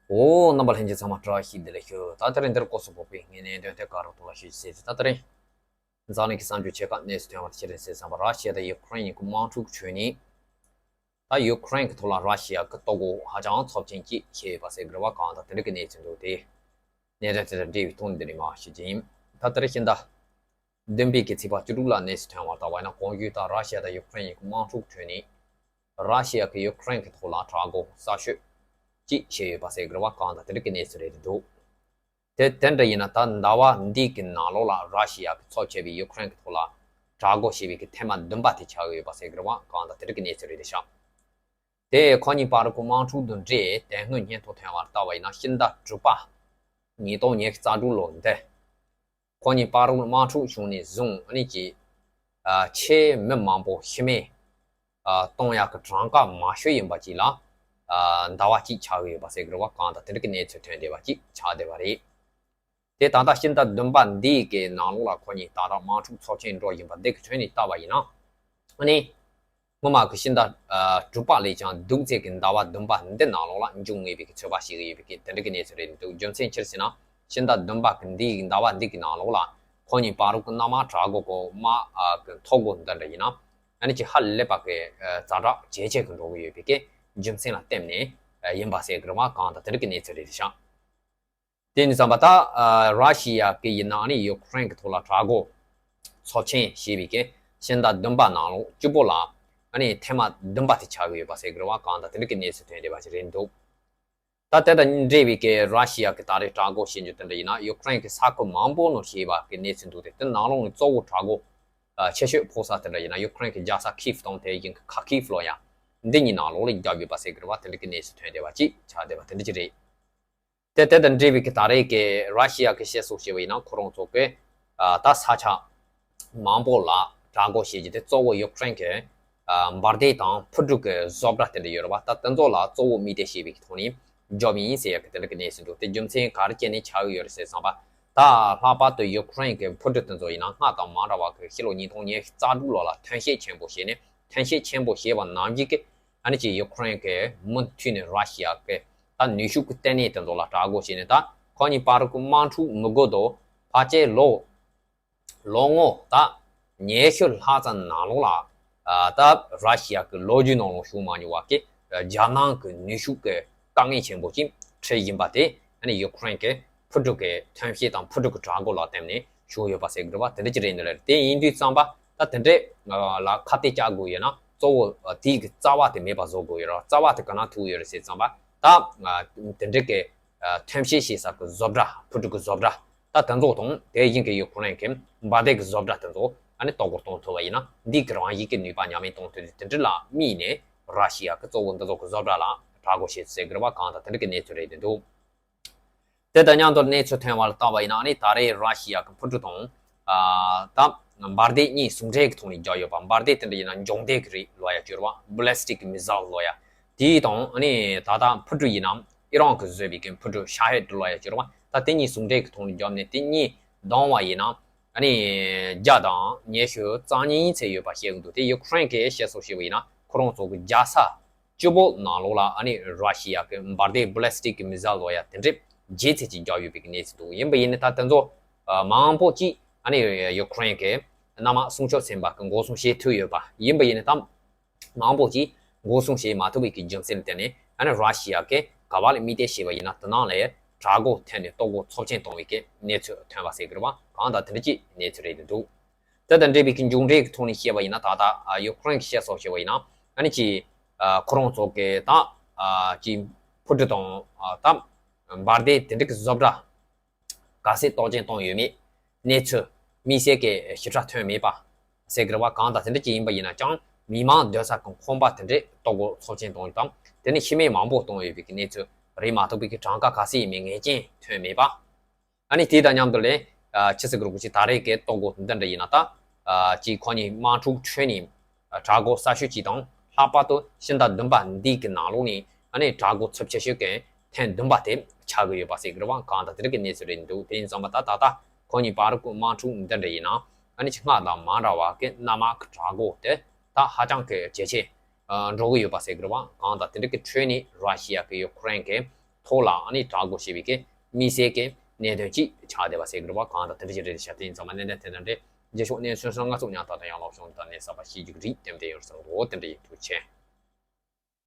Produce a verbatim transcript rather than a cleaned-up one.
འོ། རྣམ་པ་ལྷན་རྒྱས་ཚང་མ་བཀྲ་ཤིས་བདེ་ལེགས་ཞུ། ད་དེ་རིང་འདིར་སྐོར་སོགས་ཕོག་པའི་ངེས་གནས་དོན་ཐད་ཀ་རོགས་ཐོག་ལ་ཞུ་ཞིག་ཟེར་ཚེ། ད་དེ་རིང་འཛམ་གླིང་གི་བསམ་བརྗོད་ཆེ་ཁག་གནས་སུ་ཐོན་པ་དེ་ཕྱི་རིང་གསལ་བསམ་པ། ར་ཤི་ཡ་དང་ཡུ་ཁུ་རེན་གཉིས་ཀྱི་དམག་འཁྲུག་ཁྲོད་ནས། ད་ཡུ་ཁུ་རེན་གྱི་ཐོག་ལ་ར་ཤི་ཡ་གི་ལྟོ་གོས་ཧ་ཅང་ཚབས་ཆེན་གཅིག་བཤས་ཡོད་པ་ཟེར་གི་རེད་བ། གང་ལྟར་དེ་འདྲ་གི་གནས་ཚུལ་འདུག་སྟེ། གནད་དོན་དེ་དང་འབྲེལ་བའི་ཐོག་ནས་འདི་ནས་མར་ཞུ་རྒྱུ་ཡིན། ད་དེ་རིང་ཕྱི་ཟླ་བདུན་པའི་གི་ཚེས་པ་བཅུ་དྲུག་ལ་གནས་སུ་ཐོན་པར་བལྟས་པ་ཡིན་ན། གོང་ཞུས་ལྟར་ར་ཤི་ཡ་དང་ཡུ་ཁུ་རེན་གཉིས་ཀྱི་དམག་འཁྲུག་ཁྲོད་ནས་ར་ཤི་ཡ་གིས་ཡུ་ཁུ་རེན་གྱི་ཐོག་ལ་དྲག་རྒོལ་གསར་ཤོས་གཅིག་བྱས་ཡོད་པ་ཟེར་གི་རེད་བ། གང་ལྟར་དེ་འདྲ་གི་གནས་ཚུལ་རེད་འདུག་དེ་དེ་འདྲ་ཡིན་ན། ད་ཟླ་བ་འདི་གི་ནང་ལོགས་ལ་ར་ཤི་ཡ་གིས་ཚབས་ཆེ་བའི་ཡུ་ཁུ་རེན་གྱི་ཐོག་ལ་དྲག་རྒོལ་བྱས་པའི་གི་ཐེངས་མ་བདུན་པ་དེ་ཆགས་ཀྱི་ཡོད་པ་ཟེར་གི་རེད་བ། གང་ལྟར་དེ་འདྲ་གི་གནས་ཚུལ་རེད་ཤག་དེ་ཁོ་གཉིས་བར་གྱི་དམག་འཁྲུག་དང་འབྲེལ་དེ་སྔོན་སྙན་ཐོ་ཐོན་པར་བལྟས་པ་ཡིན་ན། ཕྱི་ཟླ་དྲུག་པ་ཉིས་སྟོང་ཉི་ཤུ་རྩ་དྲུག་ལོ་འདི། ཁོ་གཉིས་བར་དམག་འཁྲུག་བྱུང་ནས་བཟུང་ཨ་ནི་ཅིག་ཨ། ཆེས་མི་མང་པོ་ཤི་རྨས་ཨ། གཏོང་ཡག་གི་གྲངས་ཀ་མང་ཤོས་ཡིན་པ་ཅིག་ལ་ཨ། ཟླ་བ་གཅིག་ཆགས་ཀྱི་ཡོད་པ་ཟེར་གི་རེད་བ། གང་ལྟར་དེ་འདྲ་གི་གནས་ཚུལ་ཐོན་བསྡད་པ་ཅིག་ཆགས་བསྡད་པ་རེད། དེ་ད་ལྟ་ཕྱི་ཟླ་བདུན་པ་འདིའི་གི་ནང་ལོགས་ལ་ཁོ་གཉིས་ཏག་ཏག་དམག་འཁྲུག་ཚབས་ཆེན་འགྲོ་བཞིན་པ་འདི་གི་ཁྲོད་ནས་བལྟས་པ་ཡིན་ན། ཨ་ནི། སྔོན་མ་གི་ཕྱི་ཟླ་ཨ། དྲུག་པ་ལས་ཀྱང་སྡུག་ཚད་ཀྱི་ཟླ་བ་བདུན་པ་འདི་ནང་ལོགས་ལ་འབྱུང་ངེས་པའི་གི་ཚོད་དཔག་བྱེད་ཀྱི་ཡོད་པའི་གི་དེ་འདྲ་གི་གནས་ཚུལ་རེད་འདུག་རྒྱུ་མཚན་ཅི་རེད་ཟེར་ན། ཕྱི་ཟླ་བདུན་པ་གི་འདིའི་ཟླ་བ་འདི་གི་ནང་ལོགས་ལ་ཁོ་གཉིས་བར་གྱི་གནམ་དམག་དྲག་རྒོལ་གྱི་དམག་ཨ། གི་ཐོ་འགོད་འདི་འདྲ་ཡིན་ན། ཨ་ནི་ཅིག་ཧ་ལས་པ་གི་ཨ། ཛ་དྲག་ཇེ་ཆེ་གི་འགྲོ་གི་ཡོད་པའི་གི་རྒྱུ་མཚན་ལ་བརྟེན་ནས་ཨ། ཡིན་པ་ཟེར་གི་རེད་བ། གང་ལྟར་དེ་འདྲ་གི་གནས་ཚུལ་རེད་ཤག་དེ་ནས་བསམ་པ་ད། ཨ། ར་ཤི་ཡ་གི་ཡིན་ན་ཨ་ནི་ཡུ་ཁུ་རེན་གི་ཐོག་ལ་དྲག་རྒོལ་ཚབས་ཆེན་བྱས་པའི་གི་ཕྱི་ཟླ་བདུན་པ་ནང་ལོགས་བཅུ་པོ་ལ་ཨ་ནི་ཐེངས་མ་བདུན་པ་དེ་ཆགས་ཀྱི་ཡོད་པ་ཟེར་གི་རེད་བ། གང་ལྟར་དེ་འདྲ་གི་གནས་ཚུལ་ཐོན་བསྡད་པ་ཞིག་རེད་འདུག་ད་དེ་དང་འབྲེལ་བའི་གི་ར་ཤི་ཡ་གི་ད་རེས་དྲག་རྒོལ་བྱེད་རྒྱུ་དེ་འདྲ་ཡིན་ན། ཡུ་ཁུ་རེན་གི་ས་ཁུལ་མང་པོ་ནང་བྱས་པ་གི་གནས་ཚུལ་འདུག་དེ་དེ་ནང་ལོགས་ནས་གཙོ་བོ་དྲག་རྒོལ་ཨ། ཆེ་ཤོས་ཕོག་ས་དེ་འདྲ་ཡིན་ན་ཡུ་ཁུ་རེན་གི་རྒྱལ་ས་ཁིབ་དང་དེ་བཞིན་གི་ཁ་ཁིབ་ལོ་ཡ་འདི་གཉིས་ནང་ལོགས་ལ་བརྒྱབ་ཡོད་པ་ཟེར་གི་རེད་བ། དེ་འདྲ་གི་གནས་ཚུལ་ཐོན་བསྡད་པ་ཅིག་ཆགས་བསྡད་པ་དེ་འདྲ་ཅིག་རེད། དེ་དེ་དང་འབྲེལ་བའི་གི་ད་རེས་ཀྱི་ར་ཤི་ཡ་གི་བཤད་སྲོལ་བྱས་པ་ཡིན་ན། ཁོ་རང་ཚོ་གི་ཨ། ད་ས་ཆ་མང་པོ་ལ་དྲག་རྒོལ་བྱེད་རྒྱུ་དེ་གཙོ་བོ་ཡུ་ཁུ་རེན་གི་ཨ། འབར་མདེལ་དང་འཕུར་གྲུ་གི་བཟོ་གྲྭ་དེ་འདྲ་ཡོད་རེད་བ། ད་དེ་ཚོ་ལ་གཙོ་བོ་དམིགས་གཏད་བྱས་པའི་གི་ཐོག་ནས་འཇོག་མི་ཡིན་ཟེར་ཡག་གི་དེ་འདྲ་གི་གནས་ཚུལ་འདུག་དེ་རྒྱུ་མཚན་ག་རེ་བྱས་ནས་ཆགས་ཀྱི་ཡོད་རེད་ཟེར་བསམ་པ། ད་ལྷག་པར་དུ་ཡུ་ཁུ་རེན་གི་འཕུར་གྲུ་དེ་ཚོ་ཡིན་ན། སྔ་དང་མ་འདྲ་བ་གི་ཕྱི་ལོ་ཉིས་སྟོང་ཉི་ཤུ་རྩ་དྲུག་ལོ་ལ་ཐོན་སྐྱེད་ཆེན་པོ་བྱས་ནས། ཐོན་སྐྱེད་ཆེན་པོ་བྱས་པ་ནང་བཞིན་གི་ཨ་ནི་ཅིག་ཡུ་ཁུ་རེན་གི་མུ་མཐུད་ནས་ར་ཤི་ཡ་གི་ད་ནུས་ཤུགས་གི་ལྟེ་གནས་དེ་ཚོ་ལ་དྲག་རྒོལ་བྱས་ནས། ད་ཁོ་གཉིས་བར་གི་དམག་འཁྲུག་མི་འགོ་དང་ཕལ་ཆེར་ལོ་ལོ་ངོ་ད་ཉི་ཤུ་ལྷག་ཙམ་ནང་ལོགས་ལ་ཨ། ད་ར་ཤི་ཡ་གི་ལོ་རྒྱུས་ནང་ལ་བྱུང་མ་མྱོང་བ་གི་རྒྱ་ནག་གི་ནུས་ཤུགས་གི་དཀའ་ངལ་ཆེན་པོ་ཅིག་འཕྲད་བཞིན་པ་དེ་ཨ་ནི་ཡུ་ཁུ་རེན་གི་འཕུར་གྲུ་གི་ཐོན་སྐྱེད་དང་འཕུར་གྲུ་གི་དྲག་རྒོལ་ལ་བརྟེན་ནས་བྱུང་ཡོད་པ་ཟེར་གི་རེད་བ། དེ་འདྲ་ཅིག་རེད་འདུག་ལ། དེ་ཡིན་དུས་ཙམ་པ་ད་དེ་འདྲས་ལ་ཁ་གཏད་བཅག་དགོས་ཡོད་ན། གཙོ་བོ་དེའི་གི་རྩ་བ་དེ་མེད་པ་བཟོ་དགོས་ཡོད་རེད། རྩ་བ་དེ་ག་ན་ཐུག་ཡོད་རེད་ཟེར་ཙམ་པ། ད་དེ་འདྲས་གི་ཐོན་སྐྱེད་བྱེད་ས་གི་བཟོ་གྲྭ། འཕུར་གྲུ་གི་བཟོ་གྲྭ་ད་དེ་ཚོ་དང་། དེ་བཞིན་གི་ཡུ་ཁུ་རེན་གི་འབར་མདེལ་གི་བཟོ་གྲྭ་དེ་ཚོ་ཨ་ནི་གཏོར་རྒོལ་གཏོང་ཐུབ་པ་ཡིན་ན། འདི་གི་རང་བཞིན་གི་ནུས་པ་ཉམས་ལེན་གཏོང་ཐུབ་རྒྱུ་དེ་འདྲ་ལ་དམིགས་ནས་ར་ཤི་ཡ་གི་གཙོ་བོ་འདི་ཚོ་གི་བཟོ་གྲྭ་ལ་དྲག་རྒོལ་བྱེད་ཟེར་གི་རེད་བ། གང་ལྟར་དེ་འདྲ་གི་གནས་ཚུལ་རེད་འདུག་དེ་དང་མཉམ་དུ་གནས་ཚུལ་ཐོན་པ་ལ་བལྟས་པ་ཡིན་ན། ཨ་ནི་ད་རེས་ར་ཤི་ཡ་གི་འཕུར་གྲུ་དང་ཨ། ད་འབར་མདེལ་གཉིས་ཟུང་འབྲེལ་གྱི་ཐོག་ནས་བརྒྱབ་ཡོད་པ། འབར་མདེལ་དེ་འདྲ་ཡིན་ན་འབྱུང་མདེལ་གྱི་རིགས་ལོ་ཡ་གྱུར་བ། Ballistic Missile ལོ་ཡ། དེའི་དང་ཨ་ནི་ད་ལྟ་འཕུར་གྲུ་ཡིན་ན་ཨི་རན་གྱིས་བཟོས་པའི་གི་འཕུར་གྲུ་ཤ་ཧེད་ལོ་ཡ་གྱུར་བ། ད་དེ་གཉིས་ཟུང་འབྲེལ་གྱི་ཐོག་ནས་བརྒྱབ་ནས་དེ་གཉིས་བསྡོམས་པ་ཡིན་ན་ཨ་ནི་བརྒྱ་དང་ཉི་ཤུ་རྩ་གཉིས་ཚད་ཡོད་པ་བཤད་གི་འདུག་དེ་ཡུ་ཁུ་རེན་གྱིས་བཤད་སྲོལ་བྱས་པ་ཡིན་ན། ཁོ་རང་ཚོ་གི་རྒྱལ་ས་བཅུ་པོ་ནང་ལོགས་ལ་ཨ་ནི་ར་ཤི་ཡ་གི་འབར་མདེལ་Ballistic Missile ལོ་ཡ་དེ་འདྲས་ཇེ་ཚད་ཅིག་བརྒྱབ་ཡོད་པའི་གནས་ཚུལ་འདུག་ཡིན་པ་ཡིན་ནའི་ད་དེ་ཚོ་མང་པོ་ཅིག་ཨ་ནི་ཡུ་ཁུ་རེན་གི་གནམ་དམག་སྲུང་སྐྱོབ་ཚན་པ་གི་འགོག་སྲུང་བྱེད་ཐུབ་ཡོད་པ། ཡིན་པ་ཡིན་ནའི་ད་མང་པོ་ཅིག་འགོག་སྲུང་བྱེད་མ་ཐུབ་པའི་གི་རྒྱུ་མཚན་ལ་བརྟེན་ནས། ཨ་ནི་ར་ཤི་ཡ་གི་ག་བ་ལ་དམིགས་གཏད་བྱས་པ་ཡིན་ན། དེ་ནང་ལ་དྲག་རྒོལ་ཐོན་ནས་གཏོར་རྒོལ་ཚབས་ཆེན་བཏང་བའི་གི་གནས་ཚུལ་ཐོན་པ་ཟེར་གི་རེད་བ། གང་ལྟར་དེ་འདྲ་ཅིག་གནས་ཚུལ་རེད་འདུག་དེ་དང་འབྲེལ་བའི་གི་མཇུག་འབྲས་ཀྱི་ཐོག་ནས་བཤད་པ་ཡིན་ན། ད་ལྟ་ཡུ་ཁུ་རེན་གྱིས་བཤད་སྲོལ་བྱས་པ་ཡིན་ན། ཨ་ནི་ཅིག་ཁོ་རང་ཚོ་གི་ད་ཅིག་འཕུར་གྲུ་དང་ད་འབར་མདེལ་དེ་འདྲ་གི་བཟོ་གྲྭ་ག་ཚད་གཏོར་སྐྱོན་བཏང་ཡོད་མེད་གནས་ཚུལ་དམིགས་བསལ་གྱི་ཞིབ་ཕྲ་ཐོན་མེད་པ་ཟེར་གི་རེད་བ། གང་ལྟར་དེ་འདྲ་ཅིག་ཡིན་པ་ཡིན་ན་ཀྱང་། མི་མང་སྡོད་ས་གི་ཁང་པ་དེ་འདྲས་གཏོར་རྒོལ་ཚབས་ཆེན་བཏང་ཡོད་དང་། དེ་ནས་ཤི་རྨས་མང་པོ་བཏང་ཡོད་པའི་གི་གནས་ཚུལ་རེད་མ་གཏོགས་པའི་གི་གྲངས་ཀ་ག་ཚད་ཡིན་མིན་ངེས་ཅན་ཐོན་མེད་པ། ཨ་ནི་དེ་དང་མཉམ་དུ་ལས་ཨ། ཕྱི་ཟླ་དགུ་པའི་ད་རེས་ཀྱི་གཏོར་རྒོལ་འདི་འདྲ་ཡིན་ན། ད་ཨ། ཅིག་ཁོ་གཉིས་དམག་འཁྲུག་ཁྲོད་ནས་ཨ། དྲག་རྒོལ་གསར་ཤོས་ཅིག་དང་། ལྷག་པར་དུ་ཕྱི་ཟླ་བདུན་པ་འདི་གི་ནང་ལོགས་ནས་ཨ་ནི་དྲག་རྒོལ་ཚབས་ཆེ་ཤོས་ཀྱི་ཐེངས་བདུན་པ་དེ་ཆགས་ཀྱི་ཡོད་པ་ཟེར་གི་རེད་བ། གང་ལྟར་དེ་འདྲ་གི་གནས་ཚུལ་རེད་འདུག་དེ་ཡིན་ཙང་མ་ད་ད་ལྟ་ཁོ་གཉིས་བར་གྱི་དམག་འཁྲུག་འདི་འདྲ་ཡིན་ན། ཨ་ནི་ཅིག་སྔར་དང་མ་འདྲ་བ་གི་གནམ་དམག་གི་དྲག་རྒོལ་དེ་ད་ཧ་ཅང་གི་ཇེ་ཆེ་ཨ། འགྲོ་གི་ཡོད་པ་ཟེར་གི་རེད་བ། གང་ལྟར་དེ་འདྲ་གི་ཁྲོད་ནས་ར་ཤི་ཡ་གི་ཡུ་ཁུ་རེན་གི་ ཐོག་ལ་ཨ་ནི་དྲག་དགོས་ཞེས་པའི་གི་དམིགས་བསལ་གྱི་གནད་དོན་ཅིག་ཆགས་བསྡད་པ་ཟེར་གི་རེད་པ། གང་ལྟར་དེ་འདྲ་ཞིག་རེད། ཤ་སྟེང་ཚང་མ་གནད་དོན་དེ་འདྲ་འདྲ་རྗེས་ཕྱོགས་གནས་ཚུལ་སོགས་སྔ་ཚུགས་ཉག་ཐག་ཏུ་ཡང་ལོག་བྱུང་དང་གནས་ས་པ་ཤེས་རྒྱུ་རིགས་དེ་འདྲ་ཡོད་ས་འདུག་དེ་འདྲ་ཡིན། ཐུགས་རྗེ་ཆེ།